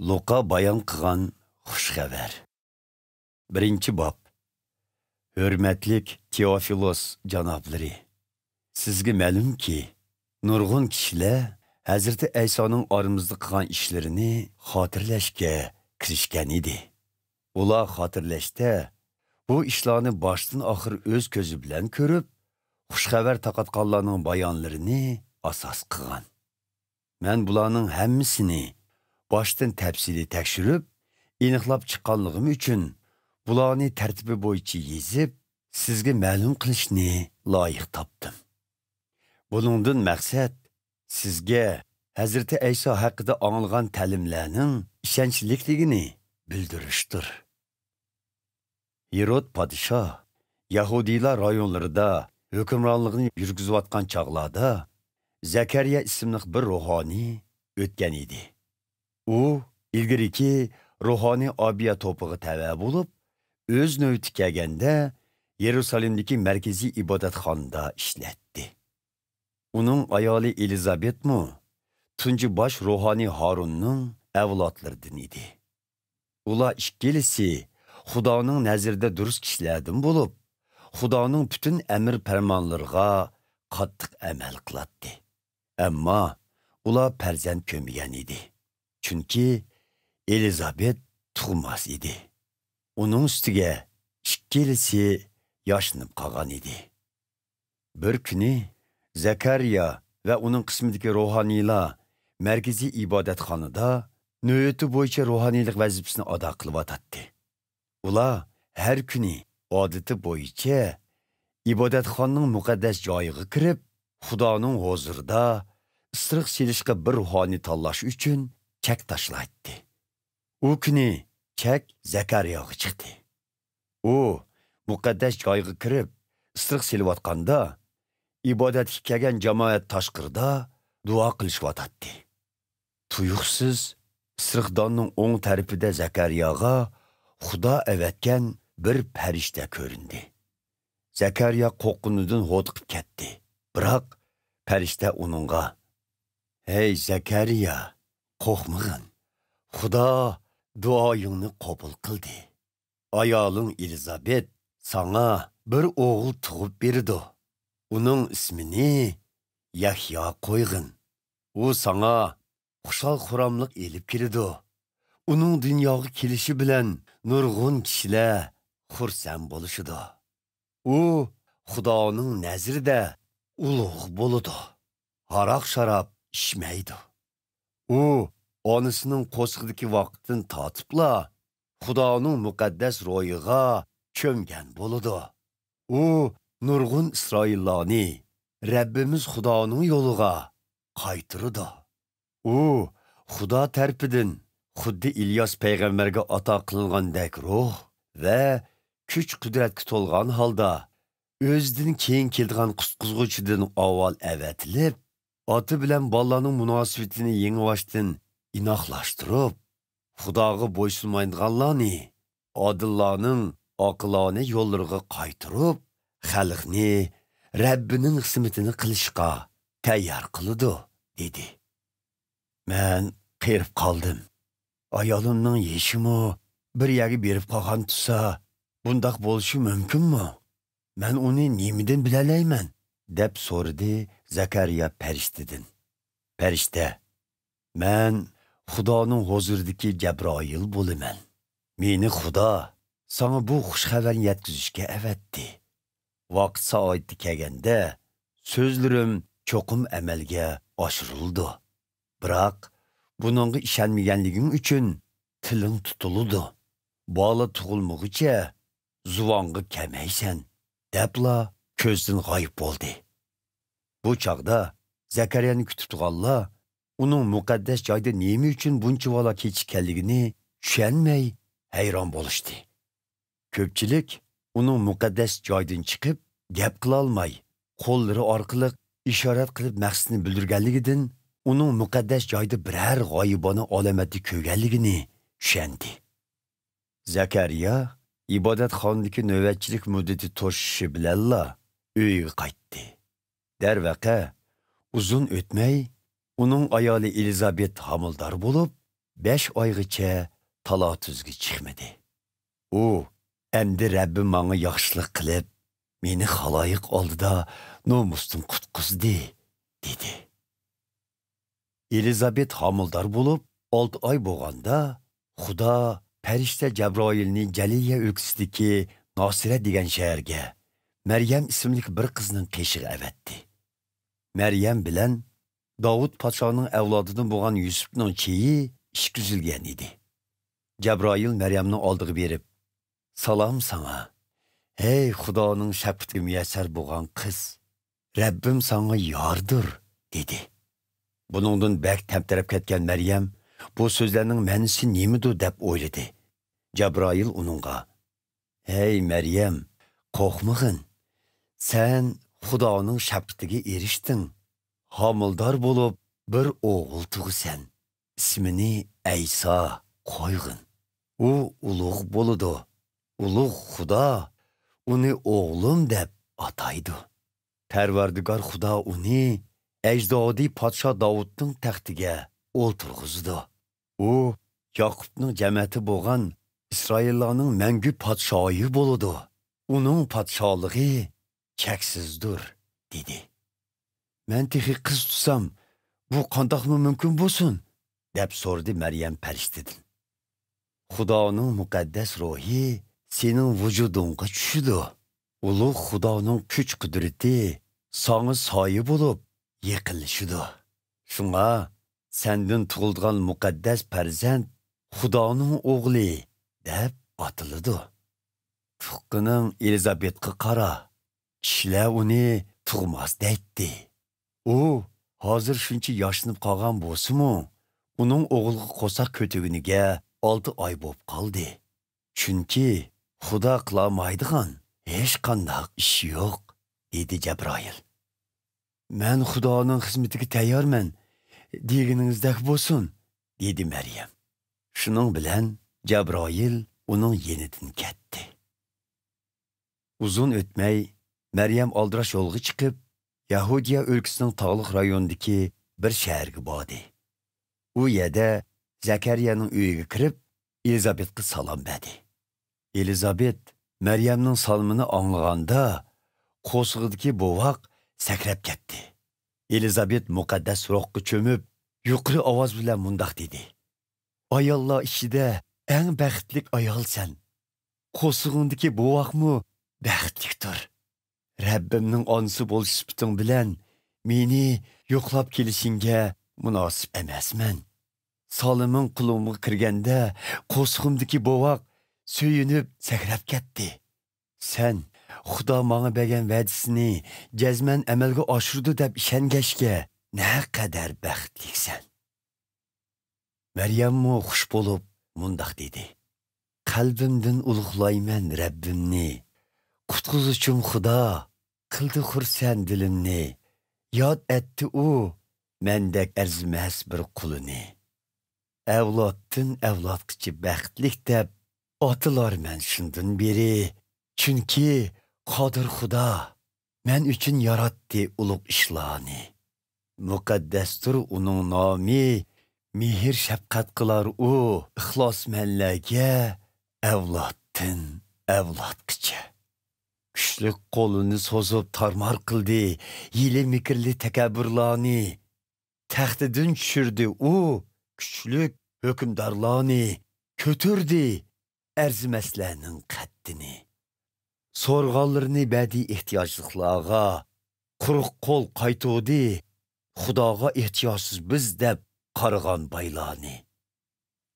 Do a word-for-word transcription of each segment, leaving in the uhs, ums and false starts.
لۇقا بايان قىلغان خۇش خەۋەر. بىرىنچى باب. ھۆرمەتلىك تېئوفىلوس جانابلىرى، سىزگە مەلۇمكى، نۇرغۇن كىشىلەر ھەزرىتى ئەيسانىڭ ئارىمىزدا قىلغان ئىشلىرىنى خاتىرىلەشكە كىرىشكەن ئىدى. ئۇلار خاتىرىلەشتە، بۇ ئىشلارنى باشتىن ئاخىر ئۆز كۆزى بىلەن كۆرۈپ، خۇش خەۋەر تارقاتقانلارنىڭ بايانلىرىنى ئاساس قىلغان. مەن بۇلارنىڭ ھەممىسىنى باشتىن تەپسىلىي تەكشۈرۈپ، ئېنىقلاپ چىققانلىقىم ئۈچۈن، بۇلارنى تەرتىپى بويىچە يېزىپ، سىزگە مەلۇم قىلىشنى لايىق تاپتىم. بۇنىڭدىن مەقسەت، سىزگە ھەزرىتى ئەيسا ھەققىدە ئاڭلىغان تەلىملەرنىڭ ئىشەنچلىكلىكىنى بىلدۈرۈشتۇر. ھېرود پادىشاھ يەھۇدىيلار رايونلىرىدا ھۆكۈمرانلىقىنى يۈرگۈزۈۋاتقان چاغلاردا، زەكەرىيا ئىسىملىق بىر روھانىي ئۆتكەن ئىدى. ئۇ ئىلگىرىكى روھانىي ئابىيا توپىغا تەۋە بولۇپ، ئۆز نۆۋىتى كەلگەندە، يېرۇسالېمدىكى مەركىزىي ئىبادەتخانىدا ئىشلەتتى. ئۇنىڭ ئايالى ئېلىزابېتمۇ تۇنجى باش روھانىي ھارۇننىڭ ئەۋلادلىرىدىن ئىدى. ئۇلار ئىككىلىسى خۇدانىڭ نەزىرىدە دۇرۇس كىشىلەردىن بولۇپ، خۇدانىڭ پۈتۈن ئەمىر پەرمانلىرىغا قاتتىق ئەمەل قىلاتتى. ئەمما ئۇلار پەرزەنت كۆرمىگەن ئىدى. چۈنكى ئېلىزابېت تۇغماس ئىدى. ئۇنىڭ ئۈستىگە ئىككىلىسى ياشىنىپ قالغان ئىدى. بىر كۈنى زەكەرىيا ۋە ئۇنىڭ قىسمىدىكى روھانىيلار مەركىزىي ئىبادەتخانىدا نۆۋىتى بويىچە روھانىيلىق ۋەزىپىسىنى ئادا قىلىۋاتاتتى. ئۇلار ھەر كۈنى ئادىتى بويىچە ئىبادەتخانىنىڭ مۇقەددەس جايىغا كىرىپ، خۇدانىڭ ھۇزۇرىدا ئىسرىق سېلىشقا بىر روھانىي تاللاش ئۈچۈن چەك تاشلايتتى. ئۇ كۈنى چەك زەكەرىياغا چىقتى. ئۇ مۇقەددەس جايغا كىرىپ، ئىسرىق سېلىۋاتقاندا، ئىبادەتكە كەلگەن جامائەت تاشقىرىدا دۇئا قىلىشىۋاتاتتى. تۇيۇقسىز ئىسرىقداننىڭ ئوڭ تەرىپىدە زەكەرىياغا خۇدا ئەۋەتكەن بىر پەرىشتە كۆرۈندى. زەكەرىيا قورققىنىدىن ھودۇقۇپ كەتتى. بىراق پەرىشتە ئۇنىڭغا، «ھەي زەكەرىيا، قورقمىغىن. خۇدا دۇئايىڭنى قوبۇل قىلدى. ئايالىڭ ئېلىزابېت ساڭا بىر ئوغۇل تۇغۇپ بېرىدۇ. ئۇنىڭ ئىسمىنى يەھيا قويغىن. ئۇ ساڭا خۇشال-خۇراملىق ئېلىپ كېلىدۇ. ئۇنىڭ دۇنياغا كېلىشى بىلەن نۇرغۇن كىشىلەر خۇرسەن بولۇشىدۇ. ئۇ خۇدانىڭ نەزىرىدە ئۇلۇغ بولىدۇ. ھاراق-شاراب ئىچمەيدۇ. ئۇ ئانىسىنىڭ قورسىقىدىكى ۋاقىتتىن تارتىپلا خۇدانىڭ مۇقەددەس روھىغا چۆمگەن بولىدۇ. ئۇ نۇرغۇن ئىسرائىللارنى رەببىمىز خۇدانىڭ يولىغا قايتۇرىدۇ. ئۇ خۇدا تەرىپىدىن خۇددى ئىلياس پەيغەمبەرگە ئاتا قىلىنغاندەك روھ ۋە كۈچ-قۇدرەتكە تولغان ھالدا ئۆزىدىن كېيىن كېلىدىغان قۇتقۇزغۇچىدىن ئاۋۋال ئەۋەتىلىپ، ئاتا بىلەن بالىلارنىڭ مۇناسىۋىتىنى يېڭىباشتىن ئىناقلاشتۇرۇپ، خۇداغا بويسۇنمايدىغانلارنى ئادىللارنىڭ ئاقىلانە يوللىرىغا قايتۇرۇپ، خەلقنى رەببىنىڭ خىزمىتىنى قىلىشقا تەييار قىلىدۇ، دېدى. مەن قېرىپ قالدىم. ئايالىمنىڭ يېشىمۇ بىر يەرگە بېرىپ قالغان تۇرسا، بۇنداق بولۇشى مۇمكىنمۇ؟ مەن ئۇنى نېمىدىن بىلەلەيمەن؟ دەپ سورىدى زەكەرىيا پەرىشتىدىن. پەرىشتە، مەن خۇدانىڭ ھۇزۇرىدىكى جەبرائىل بولىمەن. مېنى خۇدا ساڭا بۇ خۇش خەۋەرنى يەتكۈزۈشكە ئەۋەتتى. ۋاقىت سائىتى كەلگەندە، سۆزلىرىم چوقۇم ئەمەلگە ئاشۇرۇلىدۇ. بىراق، بۇنىڭغا ئىشەنمىگەنلىكىڭ ئۈچۈن تىلىڭ تۇتۇلىدۇ. بالا تۇغۇلمىغۇچە زۇۋانغا كەلمەيسەن، دەپلا كۆزدىن غايىب بولدى. بۇ چاغدا زەكەرىيانى كۈتۈپ تۇرغانلار ئۇنىڭ مۇقەددەس جايدا نېمە ئۈچۈن بۇنچىۋالا كېچىككەنلىكىنى چۈشەنمەي ھەيران بولۇشتى. كۆپچىلىك ئۇنىڭ مۇقەددەس جايدىن چىقىپ، گەپ قىلالماي، قوللىرى ئارقىلىق ئىشارەت قىلىپ مەقسىتىنى بىلدۈرگەنلىكىدىن، ئۇنىڭ مۇقەددەس جايدا بىرەر غايىبانە ئالامەتنى كۆرگەنلىكىنى چۈشەندى. زەكەرىيا ئىبادەتخانىدىكى نۆۋەتچىلىك مۇددىتى توشۇشى بىلەنلا ئۆيىگە قايتتى. دەرۋەقە، ئۇزۇن ئۆتمەي، ئۇنىڭ ئايالى ئېلىزابېت ھامىلىدار بولۇپ، بەش ئايغىچە تالا-تۈزگە چىقمىدى. ئۇ، «ئەمدى رەببىم ماڭا ياخشىلىق قىلىپ، مېنى خالايىق ئالدىدا نومۇستىن قۇتقۇزدى» دېدى. ئېلىزابېت ھامىلىدار بولۇپ، ئالتە ئاي بولغاندا، خۇدا پەرىشتە جەبرائىلنى جەلىلىيە ئۆلكىسىدىكى ناسىرەت دېگەن شەھەرگە مەريەم ئىسىملىك بىر قىزنىڭ قېشىغا ئەۋەتتى. مەريەم بىلەن داۋۇت پادىشاھنىڭ ئەۋلادىدىن بولغان يۈسۈپنىڭ چېيى ئىشكە ئۈزۈلگەن ئىدى. جەبرائىل مەريەمنىڭ ئالدىغا بېرىپ، «سالام ساڭا، ھەي خۇدانىڭ شەپقىتىگە مۇيەسسەر بولغان قىز! رەببىم ساڭا ياردۇر» دېدى. بۇنىڭدىن بەك تەمتەرەپ كەتكەن مەريەم، «بۇ سۆزلەرنىڭ مەنىسى نېمىدۇ؟» دەپ ئويلىدى. جەبرائىل ئۇنىڭغا، «ھەي مەريەم، قورقمىغىن. سەن خۇدانىڭ شەپقىتىگە ئېرىشتىڭ. ھامىلىدار بولۇپ، بىر ئوغۇل تۇغىسەن. ئىسمىنى ئەيسا قويغىن. ئۇ ئۇلۇغ بولىدۇ. ئۇلۇغ خۇدا ئۇنى ئوغلۇم دەپ ئاتايدۇ. پەرۋەردىگار خۇدا ئۇنى ئەجدادى پادىشاھ داۋۇتنىڭ تەختىگە ئولتۇرغۇزىدۇ. ئۇ ياقۇپنىڭ جەمەتى بولغان ئىسرائىللارنىڭ مەڭگۈ پادىشاھى بولىدۇ. ئۇنىڭ پادىشاھلىقى چەكسىزدۇر» دېدى. «مەن تېخى قىز تۇتسام، بۇ قانداقمۇ مۇمكىن بولسۇن؟» دەپ سورىدى مەريەم پەرىشتىدىن. «خۇدانىڭ مۇقەددەس روھى سېنىڭ ۋۇجۇدۇڭغا چۈشىدۇ. ئۇلۇغ خۇدانىڭ كۈچ-قۇدرىتى ساڭا سايە بولۇپ يېقىنلىشىدۇ. شۇڭا سەندىن تۇغۇلىدىغان مۇقەددەس پەرزەنت خۇدانىڭ ئوغلى دەپ ئاتىلىدۇ. تۇغقىنىڭ ئېلىزابېتقا قارا، كىشىلەر ئۇنى تۇغماس دەيتتى. ئۇ ھازىر شۇنچە ياشىنىپ قالغان بولسىمۇ، ئۇنىڭ ئوغۇلغا قورساق كۆتۈرگىنىگە ئالتە ئاي بولۇپ قالدى. چۈنكى خۇدا قىلالمايدىغان ھېچقانداق ئىش يوق» دېدى جەبرائىل. «مەن خۇدانىڭ خىزمىتىگە تەييارمەن، دېگىنىڭىزدەك بولسۇن» دېدى مەريەم. شۇنىڭ بىلەن جەبرائىل ئۇنىڭ يېنىدىن كەتتى. ئۇزۇن ئۆتمەي، مەريەم ئالدىراش يولغا چىقىپ، يەھۇدىيە ئۆلكىسىنىڭ تاغلىق رايونىدىكى بىر شەھەرگە باردى. ئۇ يەردە زەكەرىيەنىڭ ئۆيىگە كىرىپ، ئېلىزابېتقا سالام بەردى. ئېلىزابېت مەريەمنىڭ سالىمىنى ئاڭلىغاندا، قورسىقىدىكى بوۋاق سەكرەپ كەتتى. ئېلىزابېت مۇقەددەس روھقا چۆمۈپ، يۇقىرى ئاۋاز بىلەن مۇنداق دېدى: «ئاياللار ئىچىدە ئەڭ بەختلىك ئايالسەن. قورسىقىڭدىكى بوۋاقمۇ بەختلىكتۇر. رەببىمنىڭ ئانىسى بولۇش سۈپىتىڭ بىلەن مېنى يوقلاپ كېلىشىڭگە مۇناسىپ ئەمەسمەن. سالىمىڭ قولۇمغا كىرگەندە، قورسىقىمدىكى بوۋاق سۆيۈنۈپ سەكرەپ كەتتى. سەن خۇدا ماڭا بەرگەن ۋەدىسىنى جەزمەن ئەمەلگە ئاشۇرىدۇ دەپ ئىشەنگەچكە، نەقەدەر بەختلىكسەن.» مەريەممۇ خۇش بولۇپ مۇنداق دېدى: «قەلبىمدىن ئۇلۇغلايمەن رەببىمنى. قۇتقۇزۇشۇم خۇدا قىلدى خۇرسەن دىلىمنى. ياد ئەتتى ئۇ مەندەك ئەرزىمەس بىر قۇلىنى. ئەۋلادتىن ئەۋلادقىچە بەختلىك دەپ ئاتىلارمەن شۇندىن بېرى. چۈنكى قادىر خۇدا مەن ئۈچۈن ياراتتى ئۇلۇغ ئىشلارنى. مۇقەددەستۇر ئۇنىڭ نامى، مېھىر-شەپقەت قىلار ئۇ ئىخلاسمەنلەرگە ئەۋلادتىن ئەۋلادقىچە. كۈچلۈك قولىنى سوزۇپ تارمار قىلدى ھىيلە-مىكىرلىك تەكەببۇرلارنى. تەختىدىن چۈشۈردى ئۇ كۈچلۈك ھۆكۈمدارلارنى، كۆتۈردى ئەرزىمەسلەرنىڭ قەددىنى. سورىغانلىرىنى بەردى ئېھتىياجلىقلارغا، قۇرۇق قول قايتۇردى خۇداغا ئېھتىياجسىز بىز دەپ قارىغان بايلارنى.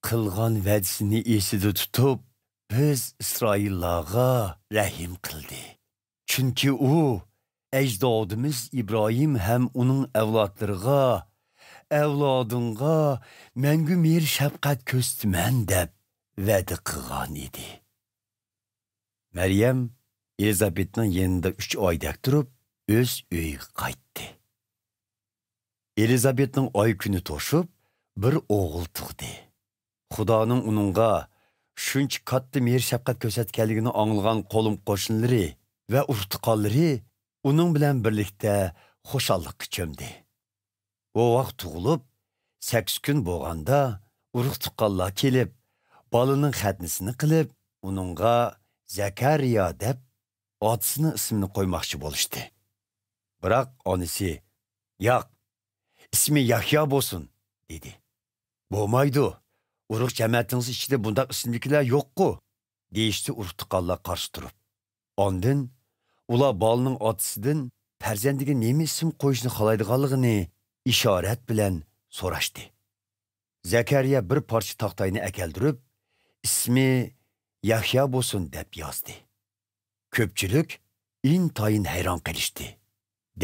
قىلغان ۋەدىسىنى ئېسىدە تۇتۇپ، بىز ئىسرائىللارغا رەھىم قىلدى. چۈنكى ئۇ ئەجدادىمىز ئىبراھىم ھەم ئۇنىڭ ئەۋلادلىرىغا، ئەۋلادىڭغا مەڭگۈ مېھىر-شەپقەت كۆرسىتىمەن دەپ ۋەدە قىلغان ئىدى.» مەريەم ئېلىزابېتنىڭ يېنىدا ئۈچ ئايدەك تۇرۇپ، ئۆز ئۆيىگە قايتتى. ئېلىزابېتنىڭ ئاي كۈنى توشۇپ، بىر ئوغۇل تۇغدى. خۇدانىڭ ئۇنىڭغا شۇنچە كاتتا مېھىر-شەپقەت كۆرسەتكەنلىكىنى ئاڭلىغان قولۇم-قوشنىلىرى ۋە ئۇرۇق-تۇغقانلىرى ئۇنىڭ بىلەن بىرلىكتە خۇشاللىققا چۆمدى. بوۋاق تۇغۇلۇپ، سەككىز كۈن بولغاندا، ئۇرۇق-تۇغقانلار كېلىپ، بالىنىڭ خەتنىسىنى قىلىپ، ئۇنىڭغا زەكەرىيا دەپ ئاتىسىنىڭ ئىسمىنى قويماقچى بولۇشتى. بىراق ئانىسى، «ياق، ئىسمى يەھيا بولسۇن» دېدى. «بولمايدۇ، ئۇرۇق جەمەتىڭىز ئىچىدە بۇنداق ئىسىمدىكىلەر يوققۇ» دېيىشتى ئۇرۇق-تۇغقانلار قارشى تۇرۇپ. ئاندىن ئۇلار بالىنىڭ ئاتىسىدىن پەرزەندىگە نېمە ئىسىم قويۇشنى خالايدىغانلىقىنى ئىشارەت بىلەن سوراشتى. زەكەرىيا بىر پارچە تاختاينى ئەكەلدۈرۈپ، «ئىسمى يەھيا بولسۇن» دەپ يازدى. كۆپچىلىك ئىنتايىن ھەيران قېلىشتى.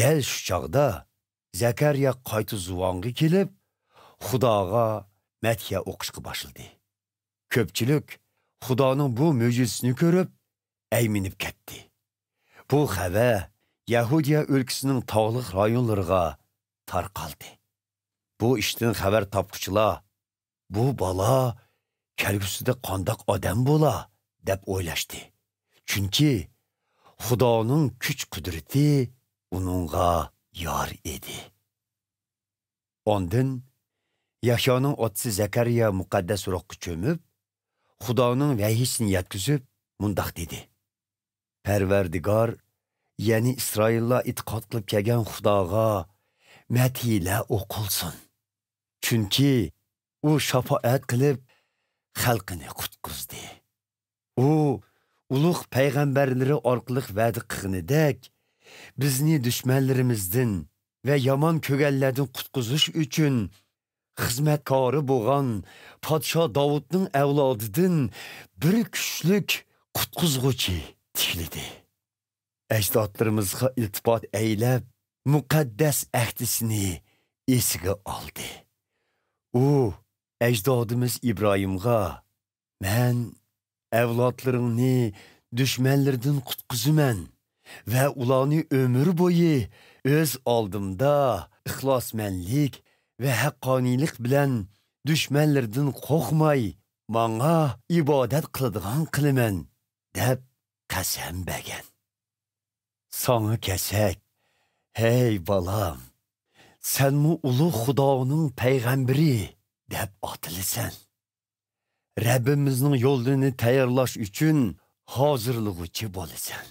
دەل شۇ چاغدا زەكەرىيا قايتا زۇۋانغا كېلىپ، خۇداغا مەدھىيە ئوقۇشقا باشلىدى. كۆپچىلىك خۇدانىڭ بۇ مۆجىزىسىنى كۆرۈپ، ئەيمىنىپ كەتتى. بۇ خەۋەر يەھۇدىيە ئۆلكىسىنىڭ تاغلىق رايونلىرىغا تارقالدى. بۇ ئىشتىن خەۋەر تاپقۇچىلار، «بۇ بالا كەلگۈسىدە قانداق ئادەم بولا؟» دەپ ئويلاشتى. چۈنكى خۇدانىڭ كۈچ-قۇدرىتى ئۇنىڭغا يار ئىدى. ئاندىن يەھيانىڭ ئاتىسى زەكەرىيا مۇقەددەس روھقا چۆمۈپ، خۇدانىڭ ۋەھىيسىنى يەتكۈزۈپ، مۇنداق دېدى: «پەرۋەردىگار، يەنى ئىسرائىللار ئېتىقاد قىلىپ كەلگەن خۇداغا مەدھىيلەر ئوقۇلسۇن. چۈنكى ئۇ شاپائەت قىلىپ، خەلقىنى قۇتقۇزدى. ئۇ ئۇلۇغ پەيغەمبەرلىرى ئارقىلىق ۋەدە قىلغىنىدەك، بىزنى دۈشمەنلىرىمىزدىن ۋە يامان كۆرگەنلەردىن قۇتقۇزۇش ئۈچۈن خىزمەتكارى بولغان پادىشاھ داۋۇتنىڭ ئەۋلادىدىن بىر كۈچلۈك قۇتقۇزغۇچى تىكلىدى. ئەجدادلىرىمىزغا ئىلتىپات ئەيلەپ، مۇقەددەس ئەھدىسىنى ئېسىگە ئالدى. ئۇ ئەجدادىمىز ئىبراھىمغا، مەن ئەۋلادلىرىڭنى دۈشمەنلىرىدىن قۇتقۇزىمەن ۋە ئۇلارنى ئۆمۈر بويى ئۆز ئالدىمدا ئىخلاسمەنلىك ۋە ھەققانىيلىق بىلەن دۈشمەنلىرىدىن قورقماي، ماڭا ئىبادەت قىلىدىغان قىلىمەن» دەپ قەسەم بەرگەن. ساڭا كەلسەك، ھەي بالام، سەنمۇ ئۇلۇغ خۇدانىڭ پەيغەمبىرى دەپ ئاتىلىسەن. رەببىمىزنىڭ يولىنى تەييارلاش ئۈچۈن ھازىرلىغۇچى بولىسەن.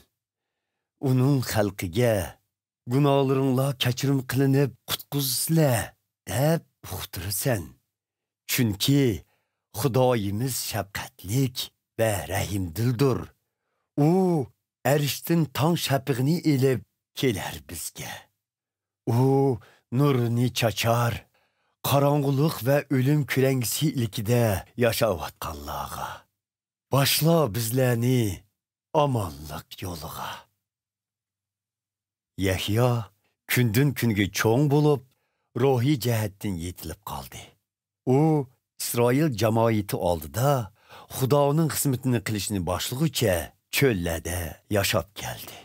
ئۇنىڭ خەلقىگە، «گۇناھلىرىڭلار كەچۈرۈم قىلىنىپ قۇتقۇزىسىلەر» دەپ ئۇقتۇرىسەن. چۈنكى خۇدايىمىز شەپقەتلىك ۋە رەھىمدىلدۇر. ئۇ ئەرشتىن تاڭ شەپىقىنى ئېلىپ كېلەر بىزگە. ئۇ نۇرىنى چاچار، قاراڭغۇلۇق ۋە ئۆلۈم كۆلەڭگىسى ئىلكىدە ياشاۋاتقانلارغا، باشلا بىزلەرنى ئامانلىق يولىغا. يەھيا كۈندىن-كۈنگە چوڭ بولۇپ، روھىي جەھەتتىن يېتىلىپ قالدى. ئۇ ئىسرائىل جامائىتى ئالدىدا خۇدانىڭ خىزمىتىنى قىلىشنى باشلىغۇچە چۆللەردە ياشاپ كەلدى.